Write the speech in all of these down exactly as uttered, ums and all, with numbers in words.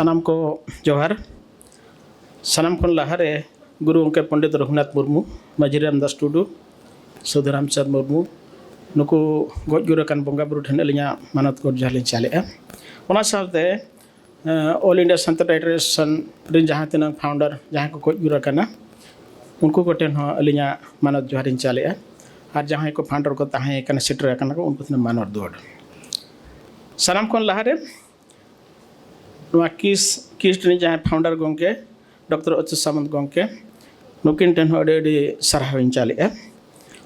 ᱥᱟᱱᱟᱢ ᱠᱚ ᱡᱚᱦᱟᱨ᱾ ᱥᱟᱱᱟᱢ ᱠᱷᱚᱱ ᱞᱟᱦᱟᱨᱮ ᱜᱩᱨᱩ ᱜᱚᱢᱠᱮ ᱯᱚᱱᱰᱤᱛ ᱨᱚᱜᱷᱩᱱᱟᱛᱷ ᱢᱩᱨᱢᱩ, ᱢᱟᱹᱡᱷᱤ ᱨᱟᱢᱫᱟᱥ ᱴᱩᱰᱩ, ᱥᱟᱹᱫᱷᱩ ᱨᱟᱢᱪᱟᱸᱫᱽ ᱢᱩᱨᱢᱩ, ᱱᱩᱠᱩ ᱜᱚᱡ ᱜᱩᱨ ᱟᱠᱟᱱ ᱵᱚᱸᱜᱟ ᱵᱩᱨᱩ ᱴᱷᱮᱱ ᱟᱹᱞᱤᱧᱟᱜ ᱢᱟᱱᱚᱛ ᱜᱚᱰ ᱡᱚᱦᱟᱨ ᱞᱤᱧ ᱪᱟᱞᱮᱜᱼᱟ᱾ ᱚᱱᱟ ᱥᱟᱶᱛᱮ ᱚᱞ ᱤᱱᱰᱤᱭᱟ ᱥᱟᱱᱛᱟᱲ ᱯᱷᱮᱰᱟᱨᱮᱥᱚᱱ ᱨᱮᱱ ᱡᱟᱦᱟᱸ ᱛᱤᱱᱟᱹᱜ ᱯᱷᱟᱣᱩᱱᱰᱟᱨ, ᱡᱟᱦᱟᱸᱭ ᱠᱚ ᱜᱚᱡ ᱜᱩᱨ ᱟᱠᱟᱱᱟ, ᱩᱱᱠᱩ ᱠᱚᱴᱷᱮᱱ ᱦᱚᱸ ᱟᱹᱞᱤᱧᱟᱜ ᱢᱟᱱᱚᱛ ᱡᱚᱦᱟᱨᱤᱧ ᱪᱟᱞᱮᱜᱼᱟ᱾ ᱟᱨ ᱡᱟᱦᱟᱸᱭ ᱠᱚ ᱯᱷᱟᱣᱩᱱᱰᱟᱨ ᱠᱚ ᱛᱟᱦᱮᱸ ᱠᱟᱱᱟ, ᱥᱮᱴᱮᱨ ᱟᱠᱟᱱᱟ ᱠᱚ, ᱩᱱᱠᱩ ᱴᱷᱮᱱ ᱢᱟᱱᱚᱛ ᱫᱩᱣᱟᱹᱨ᱾ ᱥᱟᱱᱟᱢ ᱠᱷᱚᱱ ᱞᱟᱦᱟᱨᱮ ᱱᱚᱣᱟ ᱠᱤᱥ ᱠᱤᱥᱴ ᱨᱤᱱᱤᱡ ᱡᱟᱦᱟᱸᱭ ᱯᱷᱟᱣᱩᱱᱰᱟᱨ ᱜᱚᱢᱠᱮ, ᱰᱚᱠᱴᱚᱨ ᱚᱪᱩ ᱥᱟᱢᱚᱱᱛ ᱜᱚᱢᱠᱮ, ᱱᱩᱠᱤᱱ ᱴᱷᱮᱱ ᱦᱚᱸ ᱟᱹᱰᱤ ᱟᱹᱰᱤ ᱥᱟᱨᱦᱟᱣ ᱤᱧ ᱪᱟᱞᱮᱜᱼᱟ᱾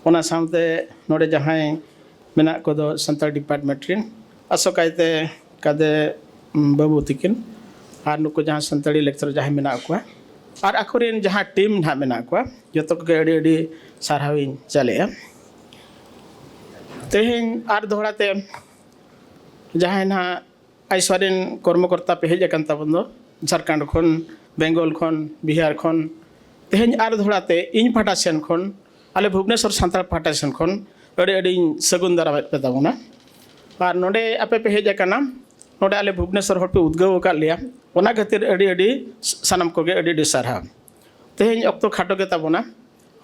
ᱚᱱᱟ ᱥᱟᱶᱛᱮ ᱱᱚᱰᱮ ᱡᱟᱦᱟᱸᱭ ᱢᱮᱱᱟᱜ ᱠᱚᱫᱚ ᱥᱟᱱᱛᱟᱲ ᱰᱤᱯᱟᱨᱴᱢᱮᱱᱴ ᱨᱮᱱ, ᱟᱥᱚᱠᱟᱭᱛᱮ ᱠᱟᱫᱮ ᱵᱟᱹᱵᱩ ᱛᱤᱠᱤᱱ ᱟᱨ ᱱᱩᱠᱩ ᱡᱟᱦᱟᱸ ᱥᱟᱱᱛᱟᱲᱤ ᱞᱮᱠᱪᱟᱨ ᱡᱟᱦᱟᱸᱭ ᱢᱮᱱᱟᱜ ᱠᱚᱣᱟ, ᱟᱨ ᱟᱠᱚᱨᱮᱱ ᱡᱟᱦᱟᱸ ᱴᱤᱢ ᱱᱟᱦᱟᱜ ᱢᱮᱱᱟᱜ ᱠᱚᱣᱟ, ᱡᱚᱛᱚ ᱠᱚᱜᱮ ᱟᱹᱰᱤ ᱟᱹᱰᱤ ᱥᱟᱨᱦᱟᱣ ᱤᱧ ᱪᱟᱞᱮᱜᱼᱟ᱾ ᱛᱮᱦᱮᱧ ᱟᱨ ᱫᱚᱦᱲᱟ ᱛᱮ ᱡᱟᱦᱟᱸᱭ ᱱᱟᱦᱟᱜ ᱟᱭᱥᱣᱟ ᱨᱮᱱ ᱠᱚᱨᱢᱚᱠᱚᱨᱛᱟ ᱯᱮ ᱦᱮᱡ ᱟᱠᱟᱱ ᱛᱟᱵᱚᱱ ᱫᱚ, ᱡᱷᱟᱲᱠᱷᱚᱸᱰ ᱠᱷᱚᱱ, ᱵᱮᱝᱜᱚᱞ ᱠᱷᱚᱱ, ᱵᱤᱦᱟᱨ ᱠᱷᱚᱱ, ᱛᱮᱦᱮᱧ ᱟᱨ ᱫᱚᱦᱲᱟ ᱛᱮ ᱤᱧ ᱯᱟᱦᱴᱟ ᱥᱮᱱ ᱠᱷᱚᱱ, ᱟᱞᱮ ᱵᱷᱩᱵᱽᱱᱮᱥᱚᱨ ᱥᱟᱱᱛᱟᱲ ᱯᱟᱦᱴᱟ ᱥᱮᱱ ᱠᱷᱚᱱ ᱟᱹᱰᱤ ᱟᱹᱰᱤᱧ ᱥᱟᱹᱜᱩᱱ ᱫᱟᱨᱟᱢᱮᱫ ᱯᱮ ᱛᱟᱵᱚᱱᱟ᱾ ᱟᱨ ᱱᱚᱰᱮ ᱟᱯᱮ ᱯᱮ ᱦᱮᱡ ᱟᱠᱟᱱᱟ, ᱱᱚᱰᱮ ᱟᱞᱮ ᱵᱷᱩᱵᱽᱱᱮᱥᱚᱨ ᱦᱚᱲ ᱯᱮ ᱩᱫᱽᱜᱟᱹᱣ ᱟᱠᱟᱫ ᱞᱮᱭᱟ, ᱚᱱᱟ ᱠᱷᱟᱹᱛᱤᱨ ᱟᱹᱰᱤ ᱟᱹᱰᱤ ᱥᱟᱱᱟᱢ ᱠᱚᱜᱮ ᱟᱹᱰᱤ ᱟᱹᱰᱤ ᱥᱟᱨᱦᱟᱣ᱾ ᱛᱮᱦᱮᱧ ᱚᱠᱛᱚ ᱠᱷᱟᱴᱚ ᱜᱮ ᱛᱟᱵᱚᱱᱟ᱾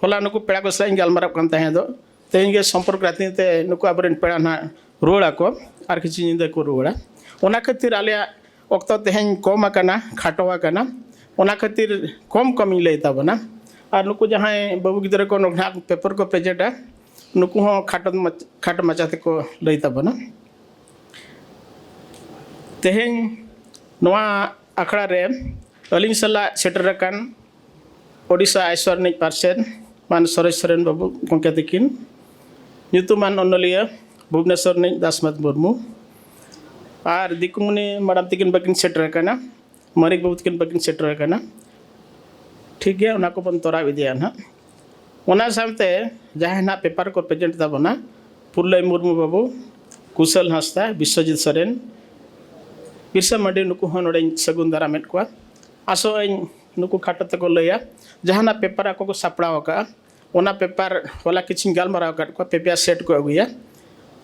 ᱦᱚᱞᱟ ᱱᱩᱠᱩ ᱯᱮᱲᱟ ᱠᱚ ᱥᱟᱞᱟᱜ ᱤᱧ ᱜᱟᱞᱢᱟᱨᱟᱣ ᱠᱟᱱ ᱛᱟᱦᱮᱸ ᱫᱚ, ᱛᱮᱦᱮᱧ ᱜᱮ ᱥᱚᱢᱯᱚᱨᱠ ᱨᱟᱛᱷᱱᱤ ᱛᱮ ᱱᱩᱠᱩ ᱟᱵᱚᱨᱮᱱ ᱯᱮᱲᱟ ᱱᱟᱦᱟᱜ ᱨᱩᱣᱟᱹᱲ ᱟᱠᱚ, ᱟᱨ ᱠᱤᱪᱷᱩ ᱧᱤᱫᱟᱹ ᱠᱚ ᱨᱩᱣᱟᱹᱲᱟ᱾ ᱚᱱᱟ ᱠᱷᱟᱹᱛᱤᱨ ᱟᱞᱮᱭᱟᱜ ᱚᱠᱛᱚ ᱛᱮᱦᱮᱧ ᱠᱚᱢ ᱟᱠᱟᱱᱟ, ᱠᱷᱟᱴᱚ ᱟᱠᱟᱱᱟ, ᱚᱱᱟ ᱠᱷᱟᱹᱛᱤᱨ ᱠᱚᱢ ᱠᱚᱢ ᱤᱧ ᱞᱟᱹᱭ ᱛᱟᱵᱚᱱᱟ᱾ ᱟᱨ ᱱᱩᱠᱩ ᱡᱟᱦᱟᱸᱭ ᱵᱟᱹᱵᱩ ᱜᱤᱫᱽᱨᱟᱹ ᱠᱚ ᱱᱚᱰᱮ ᱱᱟᱦᱟᱜ ᱯᱮᱯᱟᱨ ᱠᱚ ᱯᱨᱮᱡᱮᱱᱴᱟ, ᱱᱩᱠᱩ ᱦᱚᱸ ᱠᱷᱟᱴᱚ ᱢᱟᱪ-, ᱠᱷᱟᱴᱚ ᱢᱟᱪᱷᱟ ᱛᱮᱠᱚ ᱞᱟᱹᱭ ᱛᱟᱵᱚᱱᱟ᱾ ᱛᱮᱦᱮᱧ ᱱᱚᱣᱟ ᱟᱠᱷᱲᱟ ᱨᱮ ᱟᱹᱞᱤᱧ ᱥᱟᱞᱟᱜ ᱥᱮᱴᱮᱨ ᱟᱠᱟᱱ ᱳᱰᱤᱥᱟ ᱟᱭᱥᱣᱟ ᱨᱤᱱᱤᱡ ᱯᱟᱨᱥᱮᱛ ᱢᱟᱱ ᱥᱚᱨᱮᱥ ᱥᱚᱨᱮᱱ ᱵᱟᱹᱵᱩ ᱜᱚᱢᱠᱮ ᱛᱟᱹᱠᱤᱱ, ᱧᱩᱛᱩᱢᱟᱱ ᱚᱱᱚᱞᱤᱭᱟᱹ ᱵᱷᱩᱵᱽᱱᱮᱥᱚᱨ ᱨᱤᱱᱤᱡ ᱫᱟᱥᱢᱟᱛ ᱢᱩᱨᱢᱩ, ᱟᱨ ᱫᱤᱠᱩᱢᱩᱱᱤ ᱢᱟᱰᱟᱢ ᱛᱟᱹᱠᱤᱱ ᱵᱟᱹᱠᱤᱱ ᱥᱮᱴᱮᱨ ᱟᱠᱟᱱᱟ, ᱢᱟᱹᱨᱤᱠ ᱵᱟᱹᱵᱩ ᱛᱟᱹᱠᱤᱱ ᱵᱟᱹᱠᱤᱱ ᱥᱮᱴᱮᱨ ᱟᱠᱟᱱᱟ᱾ ᱴᱷᱤᱠ ᱜᱮᱭᱟ, ᱚᱱᱟ ᱠᱚᱵᱚᱱ ᱛᱚᱨᱟᱣ ᱤᱫᱤᱭᱟ ᱱᱟᱦᱟᱜ᱾ ᱚᱱᱟ ᱥᱟᱶᱛᱮ ᱡᱟᱦᱟᱸᱭ ᱱᱟᱦᱟᱜ ᱯᱮᱯᱟᱨ ᱠᱚ ᱯᱨᱮᱡᱮᱱᱴ ᱛᱟᱵᱚᱱᱟ, ᱯᱩᱨᱞᱟᱹᱭ ᱢᱩᱨᱢᱩ ᱵᱟᱹᱵᱩ, ᱠᱩᱥᱚᱞ ᱦᱟᱸᱥᱫᱟ, ᱵᱤᱥᱥᱚᱡᱤᱛ ᱥᱚᱨᱮᱱ, ᱵᱤᱨᱥᱟ ᱢᱟᱱᱰᱤ, ᱱᱩᱠᱩ ᱦᱚᱸ ᱱᱚᱰᱮᱧ ᱥᱟᱹᱜᱩᱱ ᱫᱟᱨᱟᱢᱮᱫ ᱠᱚᱣᱟ᱾ ᱟᱥᱚᱜ ᱟᱹᱧ ᱱᱩᱠᱩ ᱠᱷᱟᱴᱚ ᱛᱮᱠᱚ ᱞᱟᱹᱭᱟ, ᱡᱟᱦᱟᱱᱟᱜ ᱯᱮᱯᱟᱨ ᱟᱠᱚ ᱠᱚ ᱥᱟᱯᱲᱟᱣ ᱟᱠᱟᱫᱼᱟ, ᱚᱱᱟ ᱯᱮᱯᱟᱨ ᱦᱚᱞᱟ ᱠᱤᱪᱷᱩᱧ ᱜᱟᱞᱢᱟᱨᱟᱣ ᱟᱠᱟᱫ ᱠᱚᱣᱟ, ᱯᱮᱯᱟᱨ ᱥᱮᱴ ᱠᱚ ᱟᱹᱜᱩᱭᱟ᱾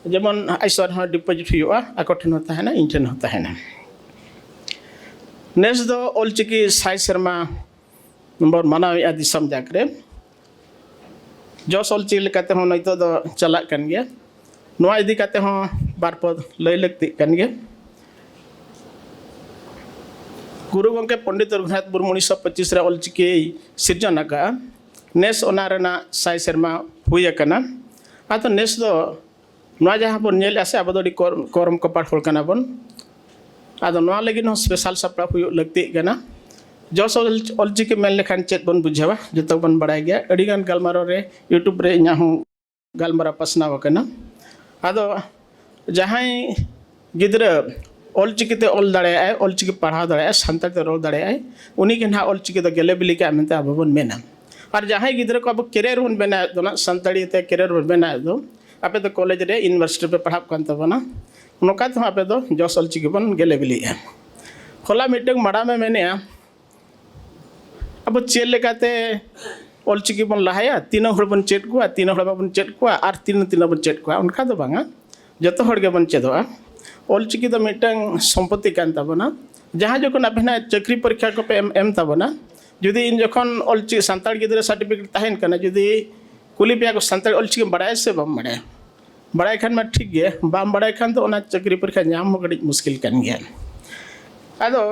ᱡᱮᱢᱚᱱ ᱟᱭᱥᱚᱨ ᱦᱚᱸ ᱰᱤᱯᱚᱡᱤᱴ ᱦᱩᱭᱩᱜᱼᱟ, ᱟᱠᱚ ᱴᱷᱮᱱ ᱦᱚᱸ ᱛᱟᱦᱮᱱᱟ, ᱤᱧ ᱴᱷᱮᱱ ᱦᱚᱸ ᱛᱟᱦᱮᱱᱟ᱾ ᱱᱮᱥ ᱫᱚ ᱚᱞᱪᱤᱠᱤ ᱥᱟᱭ ᱥᱮᱨᱢᱟ ᱵᱚᱱ ᱢᱟᱱᱟᱣᱮᱫᱼᱟ ᱫᱤᱥᱚᱢ ᱡᱟᱠ ᱨᱮ᱾ ᱡᱚᱥ ᱚᱞᱪᱤᱠᱤ ᱞᱮᱠᱟᱛᱮ ᱦᱚᱸ ᱱᱤᱛᱚᱜ ᱫᱚ ᱪᱟᱞᱟᱜ ᱠᱟᱱ ᱜᱮᱭᱟ᱾ ᱱᱚᱣᱟ ᱤᱫᱤ ᱠᱟᱛᱮ ᱦᱚᱸ ᱵᱟᱨ ᱯᱚᱫ ᱞᱟᱹᱭ ᱞᱟᱹᱠᱛᱤᱜ ᱠᱟᱱ ᱜᱮᱭᱟ᱾ ᱜᱩᱨᱩ ᱜᱚᱢᱠᱮ ᱯᱚᱱᱰᱤᱛ ᱨᱚᱜᱷᱩᱱᱟᱛᱷ ᱢᱩᱨᱢᱩ ᱩᱱᱤᱥᱥᱚ ᱯᱚᱸᱪᱤᱥ ᱨᱮ ᱚᱞᱪᱤᱠᱤᱭ ᱥᱤᱨᱡᱚᱱ ᱟᱠᱟᱫᱼᱟ᱾ ᱱᱮᱥ ᱚᱱᱟ ᱨᱮᱱᱟᱜ ᱥᱟᱭ ᱥᱮᱨᱢᱟ ᱦᱩᱭ ᱟᱠᱟᱱᱟ᱾ ᱟᱫᱚ ᱱᱮᱥ ᱫᱚ ᱱᱚᱣᱟ ᱡᱟᱦᱟᱸ ᱵᱚᱱ ᱧᱮᱞᱮᱫᱼᱟ ᱥᱮ, ᱟᱵᱚ ᱫᱚ ᱟᱹᱰᱤ ᱠᱚᱨ-, ᱠᱚᱨᱚᱢ ᱠᱚᱯᱟᱲ ᱦᱚᱲ ᱠᱟᱱᱟ ᱵᱚᱱ᱾ ᱟᱫᱚ ᱱᱚᱣᱟ ᱞᱟᱹᱜᱤᱫ ᱦᱚᱸ ᱥᱯᱮᱥᱟᱞ ᱥᱟᱯᱲᱟᱣ ᱦᱩᱭᱩᱜ ᱞᱟᱹᱠᱛᱤᱜ ᱠᱟᱱᱟ᱾ ᱡᱚᱥ ᱚᱞ-, ᱚᱞᱪᱤᱠᱤ ᱢᱮᱱ ᱞᱮᱠᱷᱟᱱ ᱪᱮᱫ ᱵᱚᱱ ᱵᱩᱡᱷᱟᱹᱣᱟ, ᱡᱚᱛᱚ ᱵᱚᱱ ᱵᱟᱲᱟᱭ ᱜᱮᱭᱟ᱾ ᱟᱹᱰᱤᱜᱟᱱ ᱜᱟᱞᱢᱟᱨᱟᱣ ᱨᱮ, YouTube ᱨᱮ ᱤᱧᱟᱹᱜ ᱦᱚᱸ ᱜᱟᱞᱢᱟᱨᱟᱣ ᱯᱟᱥᱱᱟᱣ ᱟᱠᱟᱱᱟ᱾ ᱟᱫᱚ ᱡᱟᱦᱟᱸᱭ ᱜᱤᱫᱽᱨᱟᱹ ᱚᱞᱪᱤᱠᱤ ᱛᱮ ᱚᱞ ᱫᱟᱲᱮᱭᱟᱜᱼᱟᱭ, ᱚᱞᱪᱤᱠᱤ ᱯᱟᱲᱦᱟᱣ ᱫᱟᱲᱮᱭᱟᱜᱼᱟᱭ, ᱥᱟᱱᱛᱟᱲ ᱛᱮ ᱨᱚᱲ ᱫᱟᱲᱮᱭᱟᱜᱼᱟᱭ, ᱩᱱᱤ ᱜᱮ ᱱᱟᱦᱟᱜ ᱚᱞᱪᱤᱠᱤ ᱫᱚ ᱜᱮᱞᱮ ᱵᱤᱞᱤ ᱠᱟᱜᱼᱟ ᱢᱮᱱᱛᱮ ᱟᱵᱚ ᱵᱚᱱ ᱢᱮᱱᱟ᱾ ᱟᱨ ᱡᱟᱦᱟᱸᱭ ᱜᱤᱫᱽᱨᱟᱹ ᱠᱚ ᱟᱵᱚ ᱠᱮᱨᱤᱭᱟᱨ ᱵᱚᱱ ᱵᱮᱱᱟᱣᱮᱫ ᱫᱚ ᱱᱟᱜ, ᱥᱟᱱᱛᱟᱲᱤ ᱛᱮ ᱠᱮᱨᱤᱭᱟᱨ ᱵᱚᱱ ᱵᱮᱱᱟᱣᱮᱫ ᱫᱚ, ᱟᱯᱮ ᱫᱚ ᱠᱚᱞᱮᱡᱽ ᱨᱮ, ᱤᱭᱩᱱᱤᱵᱷᱟᱨᱥᱤᱴᱤ ᱨᱮᱯᱮ ᱯᱟᱲᱦᱟᱜ ᱠᱟᱱ ᱛᱟᱵᱚᱱᱟ, ᱱᱚᱝᱠᱟ ᱛᱮᱦᱚᱸ ᱟᱯᱮ ᱫᱚ ᱡᱚᱥ ᱚᱞᱪᱤᱠᱤ ᱵᱚᱱ ᱜᱮᱞᱮ ᱵᱤᱞᱤᱜᱼᱟ᱾ ᱦᱚᱞᱟ ᱢᱤᱫᱴᱟᱝ ᱢᱟᱰᱟᱢᱮ ᱢᱮᱱᱮᱫᱼᱟ, ᱟᱵᱚ ᱪᱮᱫ ᱞᱮᱠᱟᱛᱮ ᱚᱞᱪᱤᱠᱤ ᱵᱚᱱ ᱞᱟᱦᱟᱭᱟ? ᱛᱤᱱᱟᱹᱜ ᱦᱚᱲ ᱵᱚᱱ ᱪᱮᱫ ᱠᱚᱣᱟ, ᱛᱤᱱᱟᱹᱜ ᱦᱚᱲ ᱵᱟᱵᱚᱱ ᱪᱮᱫ ᱠᱚᱣᱟ, ᱟᱨ ᱛᱤᱱᱟᱹᱜ, ᱛᱤᱱᱟᱹᱜ ᱵᱚᱱ ᱪᱮᱫ ᱠᱚᱣᱟ? ᱚᱱᱠᱟ ᱫᱚ ᱵᱟᱝᱟ, ᱡᱚᱛᱚ ᱦᱚᱲ ᱜᱮᱵᱚᱱ ᱪᱮᱫᱚᱜᱼᱟ᱾ ᱚᱞᱪᱤᱠᱤ ᱫᱚ ᱢᱤᱫᱴᱟᱝ ᱥᱚᱢᱯᱚᱛᱤ ᱠᱟᱱ ᱛᱟᱵᱚᱱᱟ᱾ ᱡᱟᱦᱟᱸ ᱡᱚᱠᱷᱚᱱ ᱟᱯᱮ ᱱᱟᱜ ᱪᱟᱹᱠᱨᱤ ᱯᱚᱨᱤᱠᱠᱷᱟ ᱠᱚᱯᱮ ᱮᱢ, ᱮᱢ ᱛᱟᱵᱚᱱᱟ, ᱡᱩᱫᱤ ᱤᱧ ᱡᱚᱠᱷᱚᱱ ᱚᱞᱪᱤᱠᱤ ᱥᱟᱱᱛᱟᱲ ᱜᱤᱫᱽᱨᱟᱹ ᱥᱟᱨᱴᱤᱯᱷᱤᱠᱮᱴ ᱛᱟᱦᱮᱱ ᱠᱟᱱᱟ, ᱡᱩᱫᱤ ᱠᱩᱞᱤ ᱯᱮᱭᱟ ᱠᱚ, "ᱥᱟᱱᱛᱟᱲᱤ ᱚᱞᱪᱤᱠᱤᱢ ᱵᱟᱲᱟᱭᱟ ᱥᱮ ᱵᱟᱢ ᱵᱟᱲᱟᱭᱟ?" ᱵᱟᱲᱟᱭ ᱠᱷᱟᱱ ᱢᱟ ᱴᱷᱤᱠ ᱜᱮ, ᱵᱟᱢ ᱵᱟᱲᱟᱭ ᱠᱷᱟᱱ ᱫᱚ ᱚᱱᱟ ᱪᱟᱹᱠᱨᱤ ᱯᱚᱨᱤᱠᱠᱷᱟ ᱧᱟᱢ ᱦᱚᱸ ᱠᱟᱹᱴᱤᱡ ᱢᱩᱥᱠᱤᱞ ᱠᱟᱱ ᱜᱮᱭᱟ᱾ ᱟᱫᱚ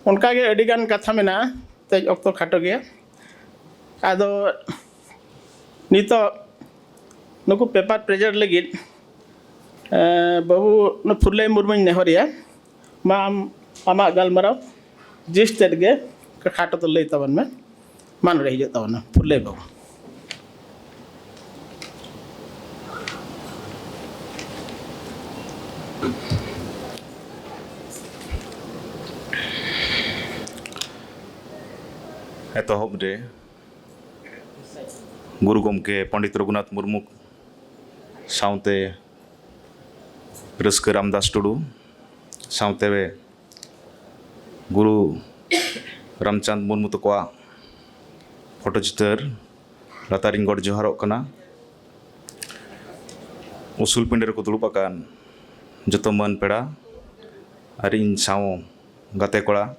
ᱚᱱᱠᱟᱜᱮ ᱟᱹᱰᱤᱜᱟᱱ ᱠᱟᱛᱷᱟ ᱢᱮᱱᱟᱜᱼᱟ, ᱛᱮᱦᱮᱧ ᱚᱠᱛᱚ ᱠᱷᱟᱴᱚ ᱜᱮᱭᱟ᱾ ᱟᱫᱚ ᱱᱤᱛᱚᱜ ᱱᱩᱠᱩ ᱯᱮᱯᱟᱨ ᱯᱨᱮᱡᱮᱱᱴ ᱞᱟᱹᱜᱤᱫ, ᱮᱸ, ᱵᱟᱹᱵᱩ ᱱᱩ ᱯᱷᱩᱨᱞᱟᱹᱭ ᱢᱩᱨᱢᱩᱧ ᱱᱮᱦᱚᱨᱮᱭᱟ, ᱢᱟ ᱟᱢ ᱟᱢᱟᱜ ᱜᱟᱞᱢᱟᱨᱟᱣ ᱡᱤᱥ ᱛᱮᱫ ᱜᱮ ᱠᱷᱟᱴᱚ ᱛᱮ ᱞᱟᱹᱭ ᱛᱟᱵᱚᱱ ᱢᱮ᱾ ᱢᱟ ᱱᱚᱰᱮ ᱦᱤᱡᱩᱜ ᱛᱟᱵᱚᱱ ᱢᱮ ᱯᱷᱩᱨᱞᱟᱹᱭ ᱵᱟᱹᱵᱩ᱾ ᱮᱛᱚᱦᱚᱵ ᱨᱮ ᱜᱩᱨᱩ ᱜᱚᱢᱠᱮ ᱯᱚᱱᱰᱤᱛ ᱨᱚᱜᱷᱩᱱᱟᱛᱷ ᱢᱩᱨᱢᱩ ᱥᱟᱶᱛᱮ ᱨᱟᱹᱥᱠᱟᱹ ᱨᱟᱢᱫᱟᱥ ᱴᱩᱰᱩ ᱥᱟᱶᱛᱮ ᱜᱩᱨᱩ ᱨᱟᱢᱪᱟᱸᱫᱽ ᱢᱩᱨᱢᱩ ᱛᱟᱠᱚᱣᱟᱜ ᱯᱷᱳᱴᱳ ᱪᱤᱛᱟᱹᱨ ᱞᱟᱛᱟᱨᱤᱧ ᱜᱚᱰ ᱡᱚᱦᱟᱨᱚᱜ ᱠᱟᱱᱟ᱾ ᱩᱥᱩᱞ ᱯᱤᱸᱰᱟᱹ ᱨᱮᱠᱚ ᱫᱩᱲᱩᱵ ᱟᱠᱟᱱ ᱡᱚᱛᱚ ᱢᱟᱹᱱ ᱯᱮᱲᱟ ᱟᱨ ᱤᱧ ᱥᱟᱶ ᱜᱟᱛᱮ ᱠᱚᱲᱟ,